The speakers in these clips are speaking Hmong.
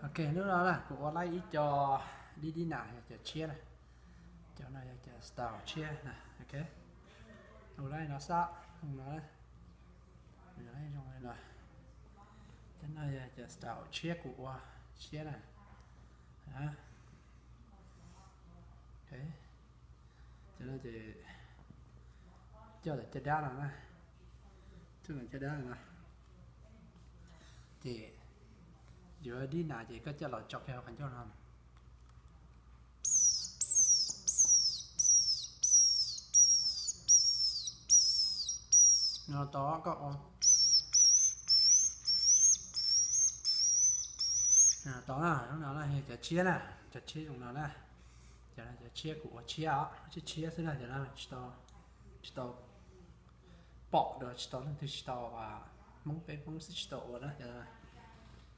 Ok, hnub no na kuv ua laib ib co dib dib nas yog cov tshiab na. Cov no yog cov style tshiab na. Ok, ua laib no xwb, no, zoo li no. Cov no yog cov style tshiab kuv ua tshiab na. Cov no ces coj lawm caj dab no na, coj lawm caj dab no. Ces yuav dib nas ces koj coj los tso kiag hauv qhov ncauj no. No tau koj ua, tau na, no na yog cov tshiab na, cov tshiab zoo no na. Cov no cov tshiab kuv ua tshiab os, tshiab tshiab xwb na, cov no tsis tau, tsis tau pom dua, tsis tau leej twg, tsis tau Hmoob, peb Hmoob xwb tsis tau ua na.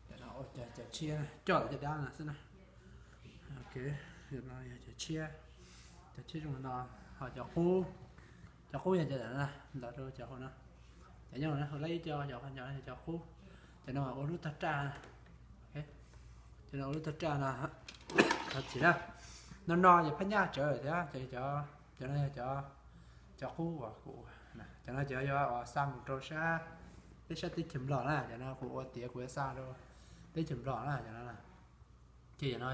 Cov no ua cov tshiab coj lawm caj dab no xwb na. Ok, no yog cov tshiab, cov tshiab zoo no, ho cov qub, cov qub yog cov ntawm no, ntawm rau cov hauv no. Cov nyob no hu lab ib co, cov qhov no yog cov qub. Cov no ua lub tog raj, cov no ua lub tog raj no, thov txim na. No no ces phab nyaj tsawv thiab, cov no yog cov qub uas kuv, cov no cov yuav uas xa mus rau sab, peb sab teb chaws Nplog na, cov no kuv ua tiav kuv yuav xa rau teb chaws Nplog na, cov no na. Ces cov no,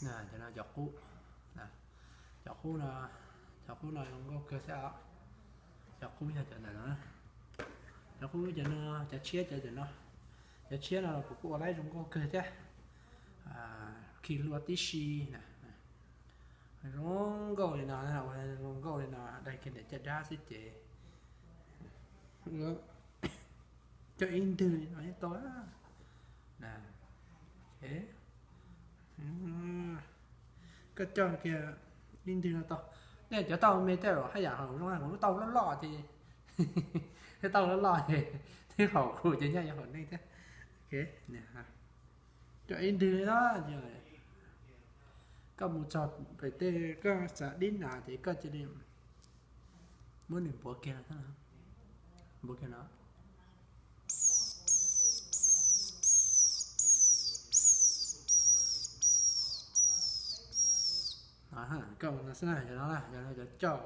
no, cov no cov qub, cov qub no, cov qub no zoo nkauj kawg thiab os. Cov qub yog cov ntawm no, cov qub cov no, cov tshiab cov ntawm no, cov tshiab no los kuv kuj ua laib zoo nkauj kawg thiab. Khi hlua tib si na, zoo nkauj li no, ua zoo nkauj li no, dai kiag ntawm caj dab xwb ces coj ib ntwg no yeej tau. Koj coj kiag ib ntwg no tau. Nej cov tauj me tej zaum haj yam haum zoo, kuv lub tauj loj loj ces, tauj loj loj ces twb haum kuv ces nyaj yuav haum nej thiab. Coj ib ntwg no, koj mus txog pem tej koj xav dib nas ces koj cia li muab nws npuav kiag, npuav kiag no. Koj mus no xwb na, cov no na, cov no cov coj,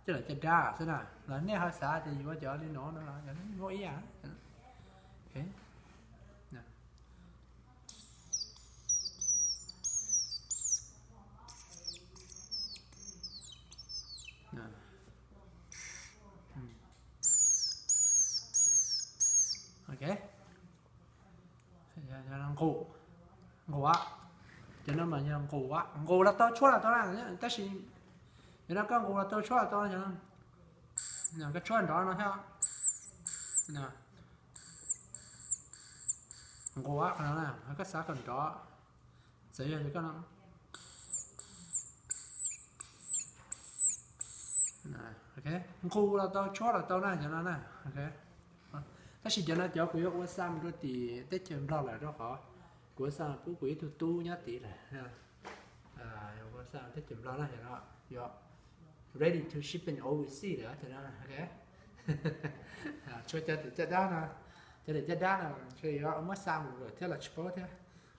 coj lawm caj dab xwb na. Los nej ho xav tias yuav cov li no no los muaj ib yam. Ok, nqus, nqus, cov no mas yog nqus, nqus los tau, tshuab los tau na, tab sis cov no koj nqus los tau, tshuab los tau, koj tshuab nrov no thiab. Nqus qhov no na, koj xav kom nrov, txawm yog koj no. Nqus los tau, tshuab los tau na, cov no na. Tab sis cov no cov kuv yuav ua xa mus rau tim teb chaws Nplog lawm, rau qhov kuv ua xa pub kuv ib tug tub nyob tid lawm. Ua xa teb chaws Nplog na, cov no yuav ready to shipping overseas lawm, cov no. Tshuav cov tim caj dab no, cov tim caj dab no ntshe yuav muab xa mus lawm thiab los tsis paub thiab.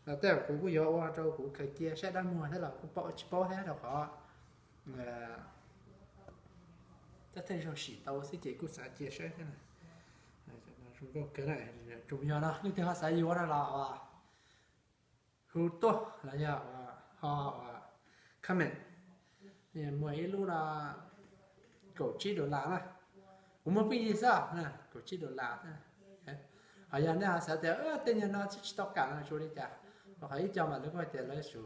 Los tej zaum kuv kuj yuav ua rau kuv khaws cia saib dab muag thiab los kuj paub tsis paub thiab, rau qhov tej zaug sim tau xwb ces kuj xav cia saib thiab. Zoo nkauj kawg na. Tsuas yog no leej twg ho xav yuav no los hu tuaj los yog ho comment. Muag ib lub no kaum tsib dollar na. Kuv muag pheej yig xwb, kaum tsib dollar. Ho yog nej ho xav tias tej nyuag no tsis tau kam no tsuas li cas, rau qhov ib co mas lawv kuj hais tias lawv tsum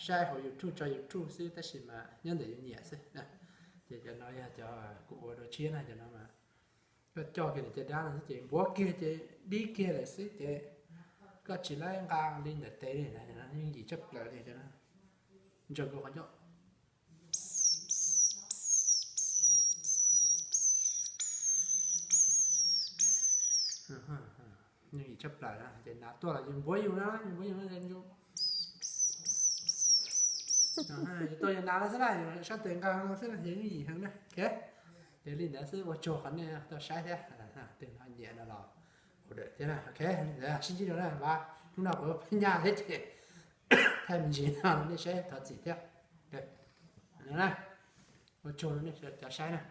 saib hauv YouTube, tso YouTube xwb, tab sis mas nyob ntawm yus nyiam xwb. Ces cov no yog cov kuv ua dua tshiab na, cov no mas koj coj kiag ntawm caj dab no xwb ces npuav kiag ces dib kiag lawm xwb ces koj tsis laib nqa li ntawm tes li na, yeej yim tshaj plaws li. Ntsaws nkaus qhov ncauj. Yeej yim tshaj plaws na, ces nas tuaj los yus npuav yus na, yus npuav yus na. Yuav tau yog nas no xwb na, sab tes nqa no xwb na, yog yeej yim heev na. Ok, ces li ntawd xwb, ua tsaug qhov nej tau saib thiab. Tus no nyiam no los ua dawm thiab na. Ok, sib ntsib dua na, hnub no kuv phab nyaj thiab ces thaij me ntsis no nej saib thov txim thiab. Ua tsaug nej cov saib na.